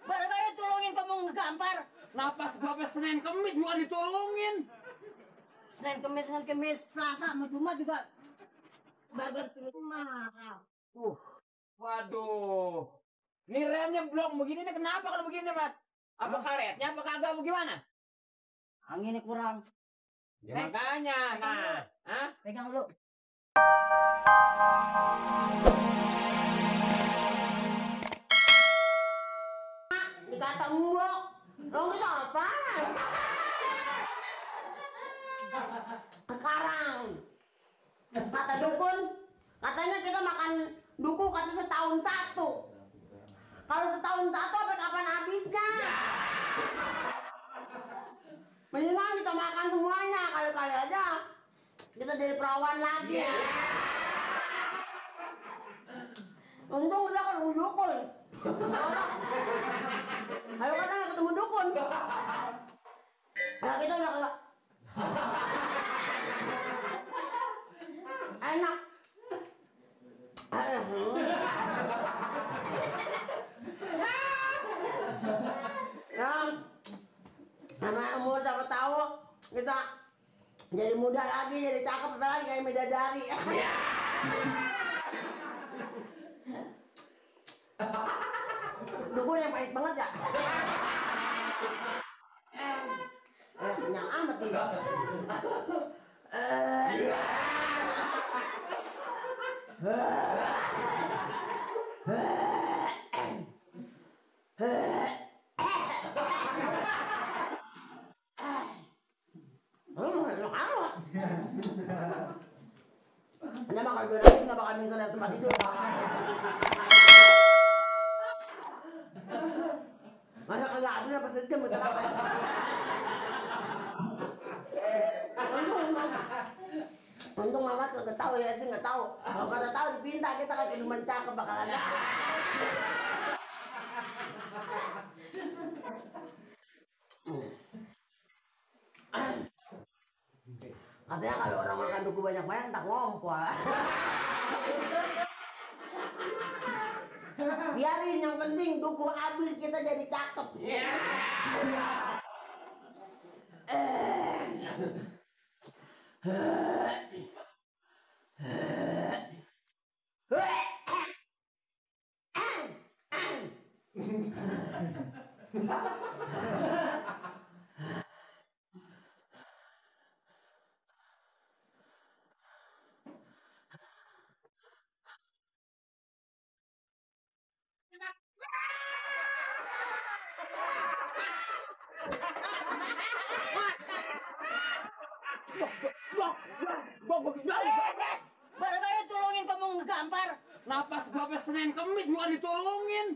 Baru-baru tulungin kamu ngegampar. Napas gua Senin Kemis bukan ditolongin. Senin Kemis, Selasa sama Jumat juga. Baru mahal. Waduh. Ini remnya blok begini nih, kenapa kalau begini, Mat? Apa karetnya apa kagak bagaimana? Anginnya kurang. Ya makanya. Nah, Pegang dulu. Dikata embok. Lo kita apaan? Sekarang. Kata dukun, katanya kita makan duku kata setahun satu. Kalau setahun satu apa kapan habisnya? Mendingan kita makan semuanya, kali-kali aja kita jadi perawan lagi. Untung kita ketemu dukun. Ayo kan nggak ketemu dukun. Nah kita udah kagak enak. Namanya umur siapa tahu kita jadi muda lagi, jadi cakep lagi kayak bidadari. Dukun yang pahit banget ya. Kenyang amat nih. Anda bakal beresin, nggak bakal bisa lihat tempat tidur. Masa kagak habis apa sejam gitu apa? Untung mama sudah tahu ya, itu nggak tahu. Kalau kata tahu dipinta kita kan iluman cakep bakalan ada. Katanya kalau orang makan duku banyak-banyak tak ngompol. Biarin, yang penting duku habis kita jadi cakep. Baru-baru tulungin kamu ngegampar. Napas gua Senin Kemis bukan ditolongin.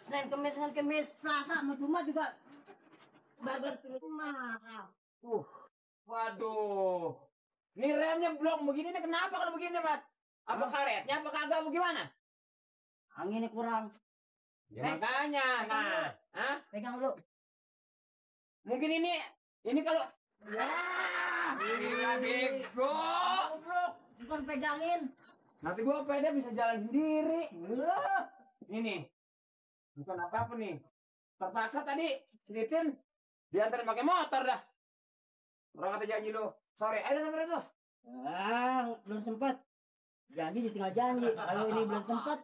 Senin Kemis, Selasa sama Jumat juga. Baru mahal. Waduh. Ini remnya blok begini nih, kenapa kalau begini, Mat? Apa karetnya apa kagak bagaimana? Anginnya kurang. Ya makanya. Nah, Pegang dulu. mungkin ini kalau bego. Bukan pegangin. Nanti gua pede bisa jalan sendiri. Ini bukan apa-apa nih. Terpaksa tadi selitin diantarin pakai motor dah. Orang kata janji lo sore. Ayo nomor itu. Belum sempat. Janji sih tinggal janji. Kalau ini belum sempat,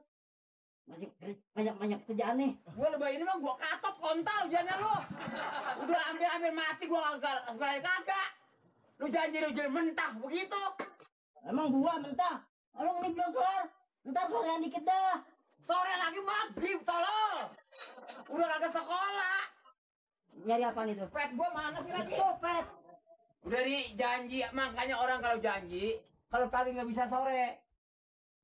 banyak kerjaan nih. Gua lebay ini mah gua katot kontal jangan lo. Udah ambil mati gua kagak. Lu janji mentah begitu. Emang gua mentah. Kalau ini belum kelar, ntar sorean dikit dah. Sore lagi maghrib tolol. Udah kagak sekolah. Nyari apa nih tuh? Pet gua mana sih lagi? Tuh pet. Udah nih janji, makanya orang kalau janji kalau pagi nggak bisa sore.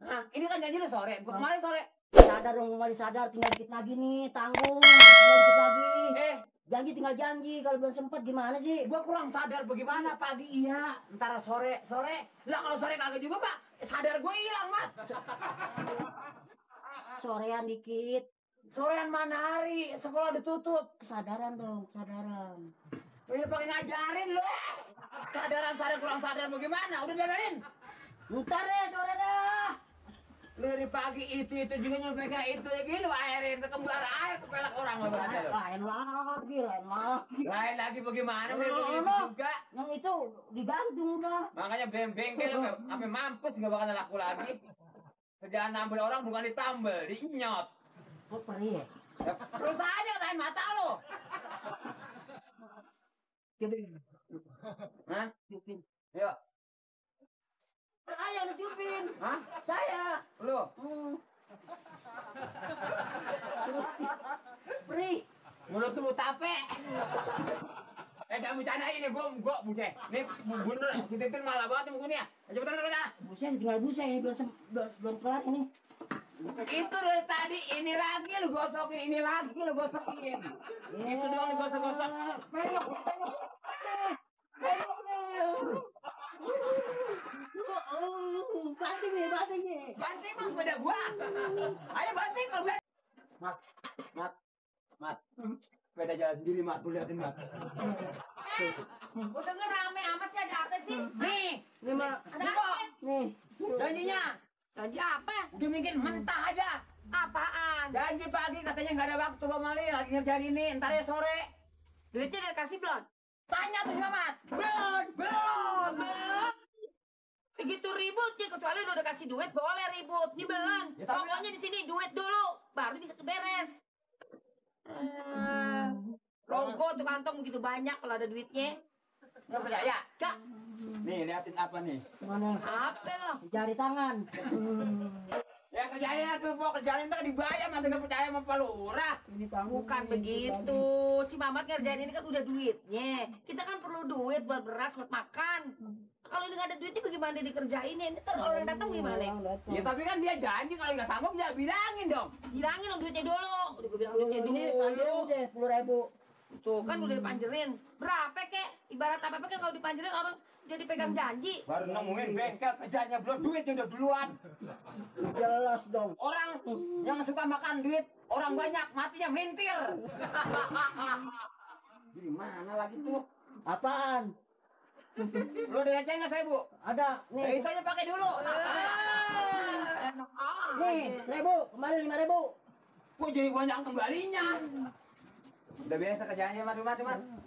Nah ini kan janji lu sore, gua kemarin sore. Sadar dong, kembali sadar, tinggal dikit lagi nih, tanggung, tinggal dikit lagi. Janji tinggal janji, kalau belum sempat gimana sih? Gua kurang sadar bagaimana pagi iya, ntar sore. Lah kalau sore kagak juga Pak, sadar gua hilang Mat. Sorean dikit. Sorean mana hari? Sekolah ditutup. Kesadaran dong, kesadaran. Ini pakai ngajarin lu. Sadar kurang sadar bagaimana? Udah diajarin. Ntar deh, sore dah. Dari pagi itu juga nyampekan itu lagi lu airin ke kembar air ke pelak orang lo berarti lo. Lain lagi, lain lagi. Lain lagi bagaimana Nah, begitu nah. juga. Yang itu digantung udah. Makanya bengkel lo sampai mampus nggak bakal laku lagi. Kerjaan nambel orang bukan ditambel, dinyot. Oh, perih ya? Ya, terus aja lain mata lo. Tiupin. Hah? Tiupin. Yuk. Saya yang tiupin. Hah? Saya. Lu. Perih. Mulut lu tape. Jangan bercanda ini, gua buce. Nih, bener, si Titin malah banget mukanya. Cepetan terus ah. Busa tinggal busa ini belum kelar ini. Itu dari tadi, ini lagi lu gosokin, ini lagi lu gosokin. Itu doang lu gosok-gosok. Penyok. Banting nih. Banting mas sepeda gua. Ayo banting kalau gue. Mat. Sepeda jalan sendiri, Mat. Lu liatin, Mat. Gue denger rame amat sih, ada apa sih? Nih, Lima. Ada apa? Nih. janjinya. Janji apa? Dibikin mentah aja. Apaan? Janji pagi katanya nggak ada waktu, Bang Mali. Lagi ngerjain ini, ntar ya sore. Duitnya udah kasih belum? Tanya tuh sama Mat. Belum. Belum. Segitu ributnya, kecuali lu udah kasih duit, boleh ribut. Ini belum. Ya, tapi- Pokoknya di sini duit dulu, baru bisa beres. Logo tuh kantong begitu banyak kalau ada duitnya. Nggak percaya? Gak. Nih, liatin apa nih? Mana? Apa lo? Jari tangan. Ya kerjanya tuh, Pok. Kerjaan itu dibayar, masa nggak percaya sama Pak Lurah? Ini tangan. Bukan begitu. Si Mamat ngerjain ini kan udah duitnya. Kita kan perlu duit buat beras, buat makan. Kalau ini nggak ada duitnya bagaimana dia dikerjain? Ini kan orang datang gimana? Ya tapi kan dia janji kalau nggak sanggup dia bilangin dong. Bilangin dong duitnya dulu. Udah gue bilang duitnya Ini dulu. panjang deh 10.000. Tuh kan udah dipanjerin. Berapa kek? Ibarat apa kan kalau dipanjerin orang jadi pegang janji. Baru nemuin bengkel kerjanya belum, duitnya udah duluan. Jelas dong. Orang yang suka makan duit, orang banyak matinya melintir. Gimana lagi tuh? Apaan? Lu ada receh nggak 1.000? Ada Ya nih. itu aja pakai dulu. Enak aja. Nih, 1.000, kembali 5.000. Kok jadi banyak kembalinya? Udah biasa kerjaannya mati.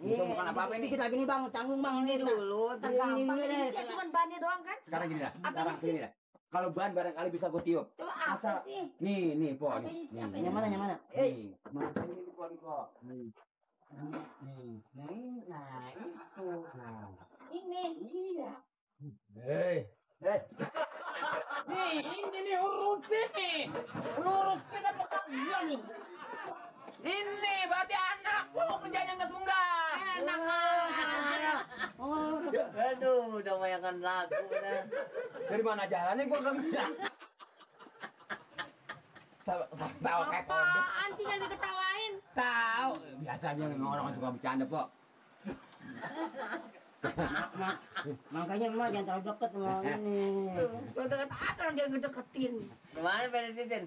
Bisa bukan apa-apa ini. Dikit lagi nih bang, tanggung bang. Ini dulu, ntar Ini gampang. dulu Ini deh. sih cuma bannya doang kan? Sekarang gini dah. Apa Sekarang sih? gini dah. Kalau ban barangkali bisa gue tiup. Coba apa Masa? sih? Nih, Po. Apa ini sih? Apa Yang mana, yang mana? Nih, mana ini Po. Nih. Nah, itu. Nah. Ini. Iya. Hei. Nih, ini nih urusin nih. Lurusin apa kalian nih? Ini berarti anak lu kerjanya nggak sunggah. Enak aja. Oh, Aduh, udah mayakan lagu dah. Dari mana jalannya gua nggak bisa. Tahu kayak kode. Apaan sih yang diketawain? Tahu. Biasanya memang orang suka bercanda, Pok. makanya emak jangan terlalu deket sama ini. Tuh, deket apa orang dia ngedeketin? Kemana pada Titin?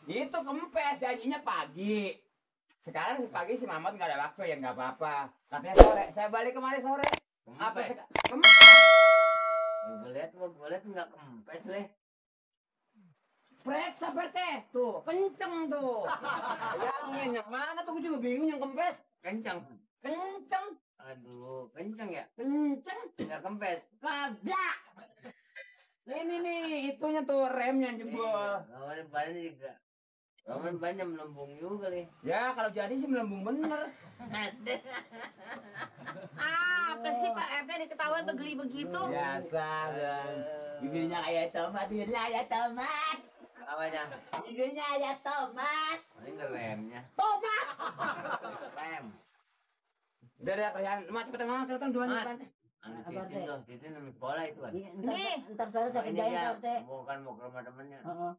Itu kempes, janjinya pagi. Sekarang pagi si Mamat nggak ada waktu, ya nggak apa-apa. Katanya sore, saya balik kemari sore. Apa Kempes? kempes? Gue lihat nggak kempes leh. Periksa PT, tuh kenceng tuh. Yang mana tuh, gue juga bingung yang kempes. Kencang. Kenceng, Aduh, kencang ya? kenceng, Nggak kempes. kagak. Ini nih, itunya tuh remnya jebol. Lawan bannya juga. Lawan bannya melambung juga leh. Ya kalau jadi sih melambung bener. Apa sih Pak RT diketawain begeli begitu? Biasa kan. Bibirnya kayak tomat, Apanya? Bibirnya kayak tomat. Ini ngeremnya. Tomat. Rem. Udah ada kerjaan, Mak cepetan Mak, cepetan duluan Mat. cepetan. Anu Apa, Titin Teh? tuh, Titin main bola itu kan. Iya, Nih. ntar sore saya Ini kerjain dia Pak RT. bukan mau ke rumah temennya. Heeh.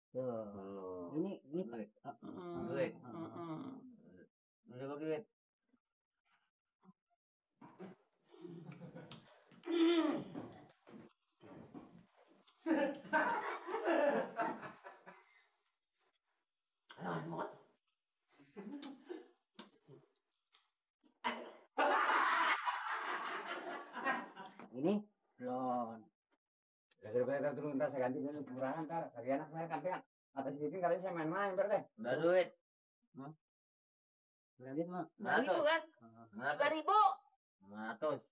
Tuh. Tuh. Ini Duit. Mm, Duit. mm. Udah bagi duit. ini blon. Daripada turun ntar saya ganti dulu murahan ntar. Kali anak saya kan atas sedikit kali saya main-main berarti. Udah duit. Berarti mah. 5.000 kan? 5.000. 100.